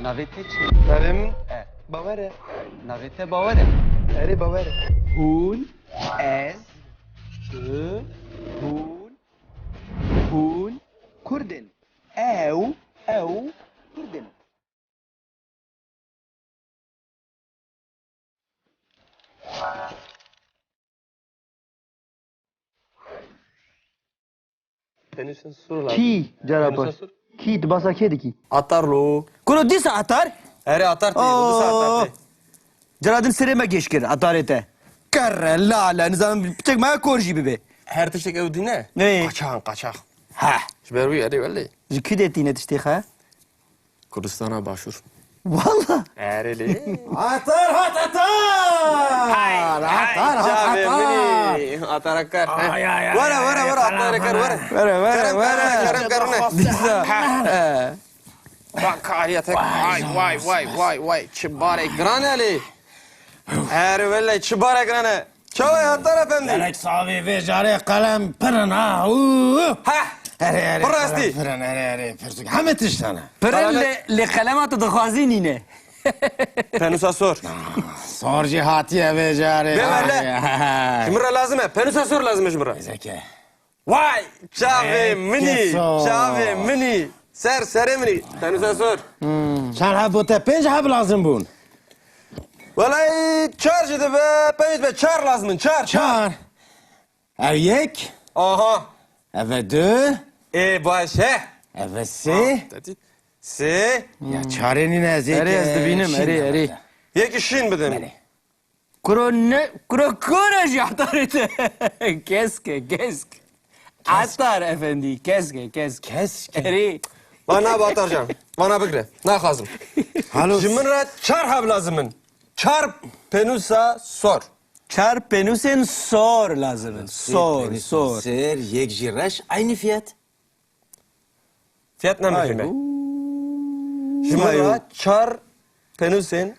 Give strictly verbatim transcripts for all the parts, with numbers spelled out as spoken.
Navê te çi? Navê min E. Bawer e. Navê te Bawer e. Erê, Bawer e. Hûn, ez, tu, hûn, hûn Kurd in. Ew, ew Kurd in. Penusên sor lazim. Kî cara Penusên xwe? Sor. Kî, tu basa kê dikî? Atar lo. Kuro dîsa atar? Erê, atar tê, dîsa atar tê. Cara din serê me gêş kir atarê te. Kerre, lale, nizanim piçek me kor jî bibe. Her tiştek ew dîne. Ê. Qaçax, qaçax. Ha. Ji ber wî erê wele. Ji kî de tîne tiştê xe? Kurdistana Başûr. Walla. Erê lê. Atar hat atar! Hay, hay, Atar hat çavê atar! Minî. Atara kar, he. Ay, ay, ay, Were, ay, were, ay, were, ay, atara ay, kar, ay, were. Were, were, Kerem, were. Kerem, kerem, kerem, ne? Dîsa. He. Bak, kariyete. Vay, vay, vay, vay, vay. Çi barek giran e lê. Erê wele, çi barek giran e. Çawa ye Atar Efendî? Gerek savê vê carê qelem pir in ha. Û. Heh! Erê, erê, Pir rastî. Qelem pir in, erê, erê, pirsik. Hemî tişt hene. Pir in lê, lê qelema tu dixwazî nîne. Penûsa sor. Sor jî hatiye vê carê. Bê wele. Ay, ay. Ji min re lazim e. Penûsa sor lazim e ji min re. Zeke. Vay! Çavê Ê, minî, keso. Çavê minî. Ser serê minî. Tenûsa sor. Çar heb bo te pênc heb lazim bûn. Welay çar jî dibe, pênc be, çar lazim in, çar, çar. Çar. Ev yek. Aha. Ev e du. Ê baş he. Ev e sê. Ha, te dît. Sê. Ya çarê nîne ez yek. Erê, ez dibînim, şîn erê, deme erê. Te. Yekî şîn bidin. Belê. Kuro ne, kuro kuro jî atarê te. Kesk e, kesk. Atar efendî, kesk e, kesk. Kesk e. Erê. Vana Batarcan, vana bigre. Naxwazim. Halo. Ji min re çar heb lazim in. Çar penûsa sor. Çar penûsên sor lazim in. Sor, sor. Ser, yek jî reş, aynı fiyat. Fiyat ne muhîm e. Ji min re çar penûsên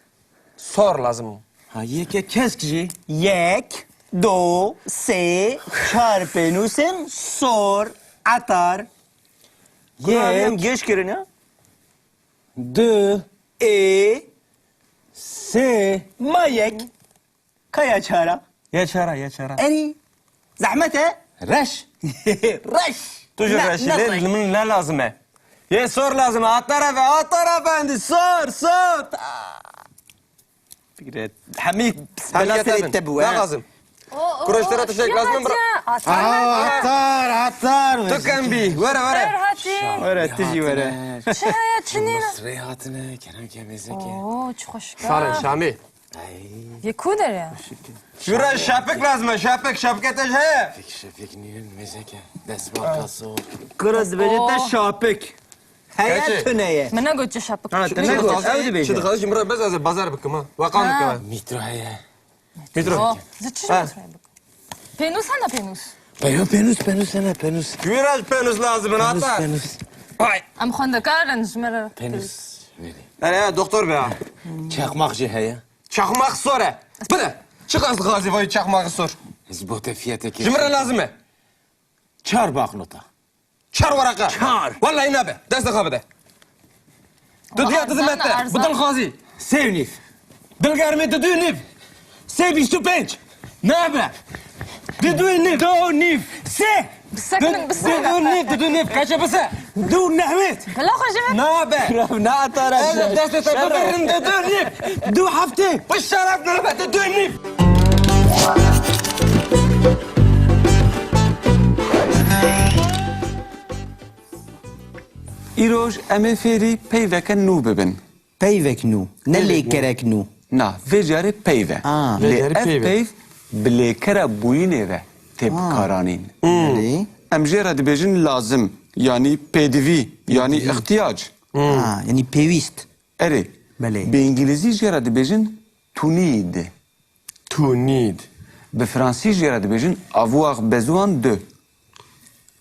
sor lazim. Ha, yeke kesk jî. Yek, do, sê, çar penûsên sor, atar. Yek. Em geş kirin ya. Du. Ê. Sê. Ma yek. Ka ya çara? Ya çara, ya çara. Erî. Zehmet e? Reş. Reş. Tu jî reş, lê li min ne lazim e? Yê sor lazim e. Atar efe, atar efendî, sor, sor. Fikret. Hemî bela serê te bû, ne lazim? Kureş te re tiştek lazim e, bira. Atar, atar. Tu kem bî, were, were. Were, tu jî were. Çi heye, çi nîne? Rê hatine, kerem ke mêzeke. Oo, çi xweşik e. Şarê Şamê. Yê ku derê? Şura şapik lazim e, şapik, şapike te ji heye? Şapik, şapik nînin mêzeke. Destmala sor. Kuro dibêje te şapik. Heye tune ye. Min negot çi şapik. Ha, te negot, ew dibêje. Çi dixwazî ji min re bez, ez ê bazar bikim ha. Weqan bikim ha. Mîtro heye. Mîtro. Zi çi ji min re bikim? Pênûs hene pênûs? Peyo pênûs, pênûs hene, pênûs. Ji wî re ji pênûs lazim in, Atar. Pênûs. Ay. Em xwendekar in ji me re. Pênûs. Erê, doktor be ha. Çakmak jî heye. Çakmak sor e. Bide. Çiqas dixwazî vay çakmak sor? Ez bo te fiyetekê. Ji min re lazim e. Çar banknota. Çar wereqe. Çar. Wellahî nabe. Dest xwe bide. Tu diya dizime te. Bi dilxwazî. Sê û nîv. Dilgermê tu du û nîv. Sê bîst û pênc. Nabe. Du, du û nîv. Du û nîv. Sê. Bisekinin, bisekinin. Du û nîv, du, du û nîv. Kaçe bise? Du û nehwêt. Bila xwe ji min. Nabe. Bravo, ne atara. Ez destê te bigirin, du, du û nîv. Du heftê. Bi şeref nabe, du, du û nîv. Îroj em ê fêrî peyveke nû bibin. Peyvek nû, ne lêkerek nû. Na, vê carê peyv e. Aa. Lê ev peyv bi lêkera bûyînê ve tê bikaranîn. Belê. Em jê re dibêjin lazim, yanî pêdivî, yanî îhtiyac. Ha, yanî pêwîst. Erê. Belê. Bi îngilîzî jê re dibêjin to need. To need. Bi fransî jê re dibêjin avoir besoin de.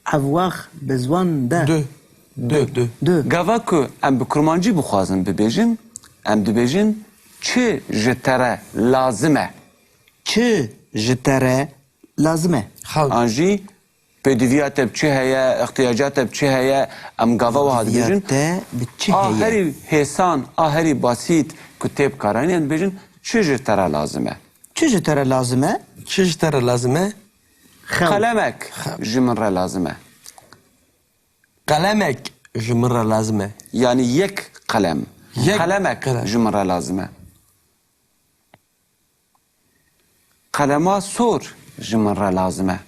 Avoir besoin de. De. De, de. De. Gava ku em bi kurmancî bixwazin bibêjin, em dibêjin çi ji te re lazim e? Çi ji te re lazim e? Xew. An jî Pêdiviya te bi çi heye, îhtiyaca te bi çi heye, em gava wiha dibêjin. Pêdiviya te bi çi heye? A herî hêsan, a herî basît ku tê bikaranîn, em dibêjin, çi ji te re lazim e? Çi ji te re lazim e? Çi ji te re lazim e? Xew. Qelemek ji min re lazim e. Qelemek ji min re lazim e. Yanî yek qelem. Yek qelemek qelem ji min re lazim e. Qelema sor ji min re lazim e.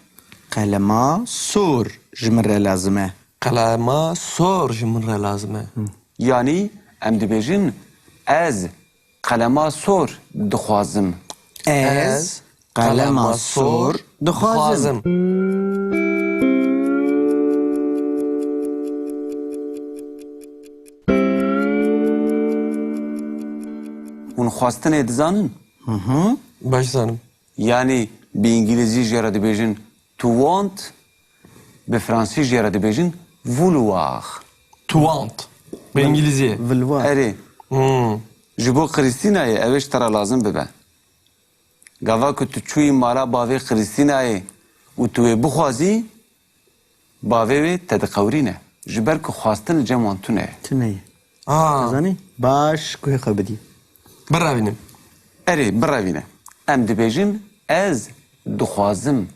Qelema sor ji min re lazim e. Qelema sor ji min re lazim e. Yanî em dibêjin, ez qelema sor dixwazim. Ez qelema sor dixwazim. Hûn xwestinê dizanin? Hı hı. Baş zanim. Yanî bi îngilîzî jê re dibêjin to want, bi fransî jê re dibêjin vouloir. To want. Bi îngilîzî. Vouloir. Erê. Hmm. Ji bo Christînayê ew ê ji te re lazim bibe. Gava ku tu çûyî mala bavê Christînayê û tu wê bixwazî, bavê wê te diqewirîne. Ji ber ku xwestin li cem wan tune ye. Tune ye. Aa. Zanî? Baş guhê xwe bidî. Birevînim. Erê, birevîne. Em dibêjin, ez dixwazim.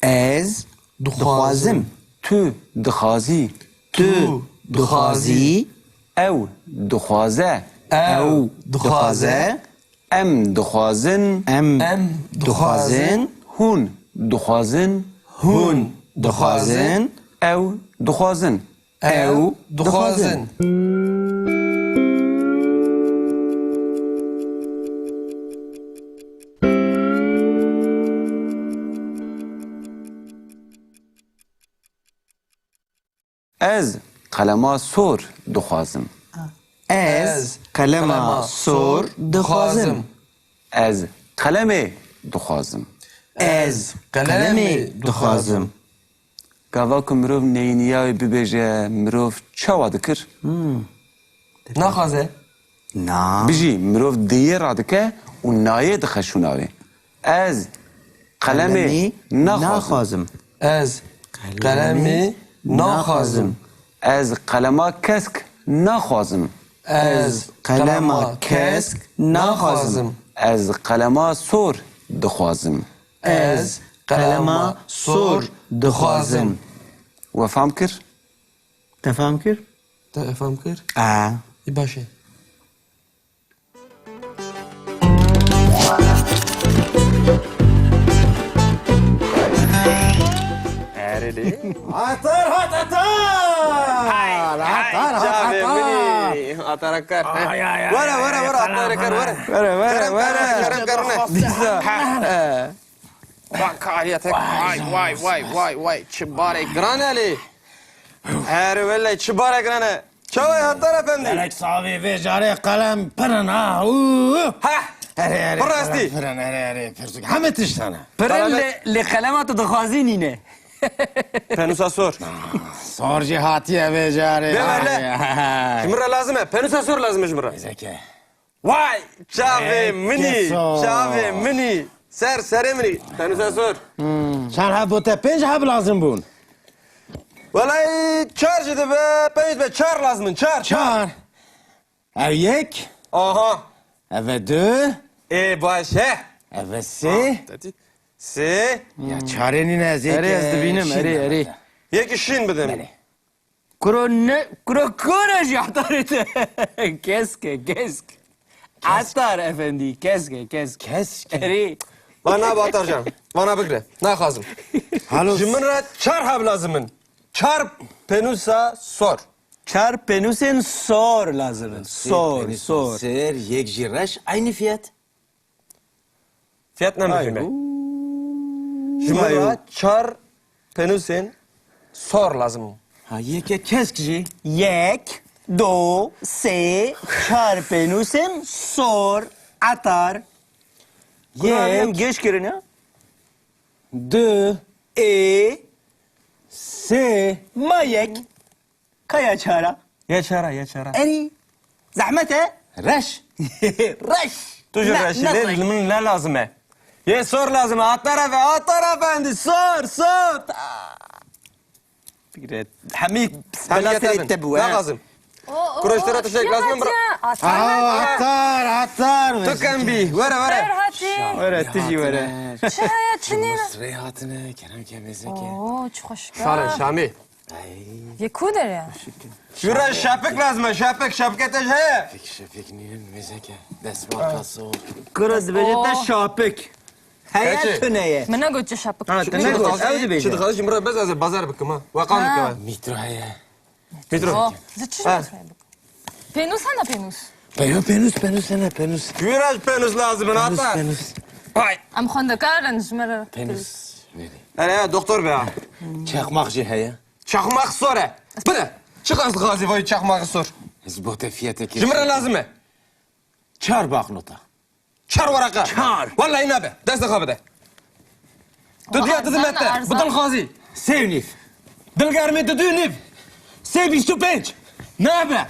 Ez dixwazim. Dixwazim. Tu dixwazî. Tu dixwazî. Ew dixwaze. Ew dixwaze. Em dixwazin. Em dixwazin. Hûn dixwazin. Hûn dixwazin. Ew dixwazin. Ew dixwazin. Ez qelema sor dixwazim. Ez qelema sor dixwazim. Ez qelemê dixwazim. Ez qelemê dixwazim. Gava ku mirov neyniya wê bibêje, mirov çawa dikir? Hmm. Naxwaze. Na. Bijî, mirov diyê radike û nayê dixe şûna wê. Ez qelemê naxwazim. Ez qelemê naxwazim. Ez qelema kesk naxwazim. Ez qelema kesk naxwazim. Ez qelema sor dixwazim. Ez qelema sor dixwazim. We fam kir? Te fam kir? Te fam kir? A. Ê baş e. Erê lê. Atar hat atar! Hay, hay, Atar hat çavê atar! Min ê. Atara kar, he. Ay, ay, ay, Were, ay, were, ay, were, atara kar, were. Were, were, were. Kerem, kerem, kerem, kerem. Dîsa. He. Bak kariyete. Vay, vay, vay, vay, vay. Çi barek giran e lê. Erê wele, çi barek giran e. Çawa ye Hattar Efendi? Gerek savê vê carê qelem pir in ha. Û. Heh. Erê, erê, pir rastî. Qelem pir in, erê, erê, pirsik. Heme tişt hene. Pir in lê, lê qelema tu dixwazî nîne. Penûsa sor. Sor jî hatiye vê carê. Bê wele. Ji min re lazim e. Penûsa sor lazim e ji min re. Zeke. Vay, çavê min î, çavê min î, ser serê min î. Penûsa sor. Çar heb bo te pênc heb lazim bûn. Welay çar jî dibe, pênc be, çar lazim in, çar, çar. Çar. Ev yek. Aha. Ev e du. Ê, baş e. Ev e sê. Ah, tetî. Sê. Ya çarê nîne ez yek. Erê, ez dibînim, erê, erê. Yekî şîn bidin. Belê. Kuro ne, kuro kuro jî Atarê te. Kesk e, kesk. Atar Efendî, kesk e, kesk. Kesk. Erê. Vana Batarcan, vana bigre. Naxwazim. Halo. Ji min re çar heb lazim in. Çar penûsa sor. Çar penûsên sor lazim in. Sor, sor. Ser, yek jî reş, aynı fiyat. Fiyat ne muhîm e. Ji min re çar penûsên sor lazim in. Ha, yeke kesk jî. Yek, do, sê, çar penûsên sor, Atar. Yek. Em geş kirin ya. Du. Ê. Sê. Ma yek. Ka ya çara? Ya çara, ya çara. Erî. Zehmet e? Reş. Reş. Tu jî reş. Lê li min ne lazim e? Yê sor lazim e. Atar efe, Atar efendi, sor, sor. Fikret. Hemî bela serê te bû, he? Lazim. Kuro, ji te re tiştek lazim e, bira. Aa, Atar, Atar. Tu kem bî. Were, were. Were, tu jî were. Çi heye, çi nîne? Rê hatine, kerem ke mêze ke. Oo, çi xweş. Sare, Şamî. Yê ku derê? Şura şapik lazim e, şapik, şapike te ji heye? Şapik, şapik nînin, mêze ke. Destmal kaso. Kuro dibêje te şapik. Heye, tune ye. Min negot çi şapik. Ha, te negot, ew dibêje. Çi dixwazî ji min re bez, ez ê bazar bikim ha. Weqan bikim ha. Mîtro heye. Mîtro. Oh, zî çi ji min re bik? Pênûs hene, pênûs? Peyo, pênûs, pênûs hene, pênûs. Wî re ji pênûs lazim in, Atar. Pênûs. Ay. Em xwendekar in, ji me re. Pênûs. Erê, doktor be ha. Çakmak jî heye. Çakmak sor e. Bide. Çiqas dixwazî vay çakmak sor? Ez bo te fiyete kê. Ji min re lazim e. Çar banknota. Çar weraqe. Çar. Wellahî nabe. Dest xwe bide. Tu diya tu dimete. Bi dilxwazî. Sê û nîv. Dilgermê tu dû nîv. Sê bîst û pênc. Nabe.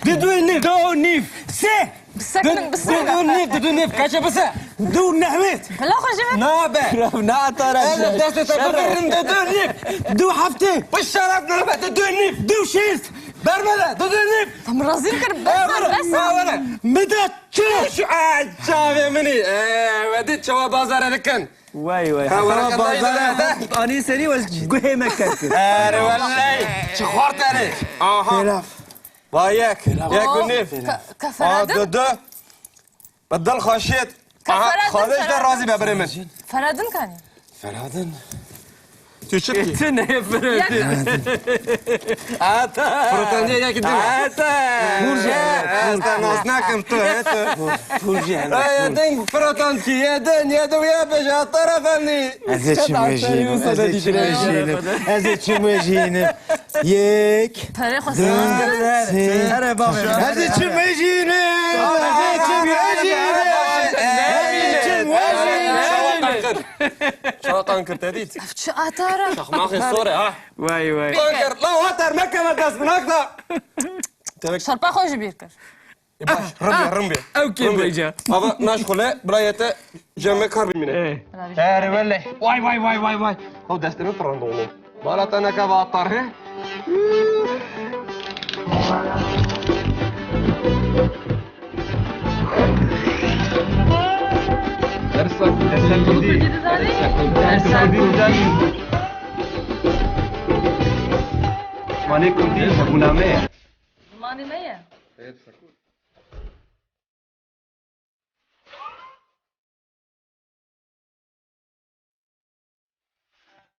Tu dû nîv. Du nîv. Sê. Bisek min, bisek min. Du nîv, du nîv. Kaçe bise? Du nehwêt. Bila xwe ji min. Nabe. Natar. Destê te bibirin, du nîv. Du heftê. Bi şeref nabe, du nîv. Du şêst. Bermele, du nîv. Tam razî kir. Bes, bes. Min de çi? Şu, ay, çavê min î. Ee, wedî çawa bazare dikin. Wey, wey. Ha, heta were bazar, anî serî we guhê me ker kir. Erê, wellay. Çi xort erê. Aha. Xêlaf. Va yek. Yek û nîv. Ka-, ka Feradin? Du, du. Bi dil xweşiyet. Ka Feradin, Feradin. Xwedê ji te razî be birê min. Feradin kanî? Feradin. Tu çi dikî? Tu ne Feradin. Ata. Firotandiye yekî din. Ata. Hûr jî hene. Ata, nas nakim tu, he tu. Hûr jî hene. Aya din firotandkî, ye din, ye din, ye beş, Atar efendî. Ez ê çim wê jînim, ez ê çim wê jînim. Ez ê çim wê jînim. Yek. Perê xwe du, sê. Erê bavê. Ez ê çim wê jînim. Ez ê çim wê jînim. Ez ê çim wê jînim. Çawa qan kir te dît? Ev çi Atar e? Çaxmaxê sor e ha. Vay, vay. Qan kir. La Atar, mekeve dest binak da. Şerpa xwe jî bîr kir. E, baş, rimbiye, rimbiye. Ew kê bêje. Ava naş xule, birayê te cem me kar bimîne. Erê wele. Vay, vay, vay, vay, vay. Ew destê min pirand oğlum. Bala te neke va Atar he. Dersa, dersa kurdî. Dersa kurdî. Zimanê kurdî hebûname ye. Zimanê me ye.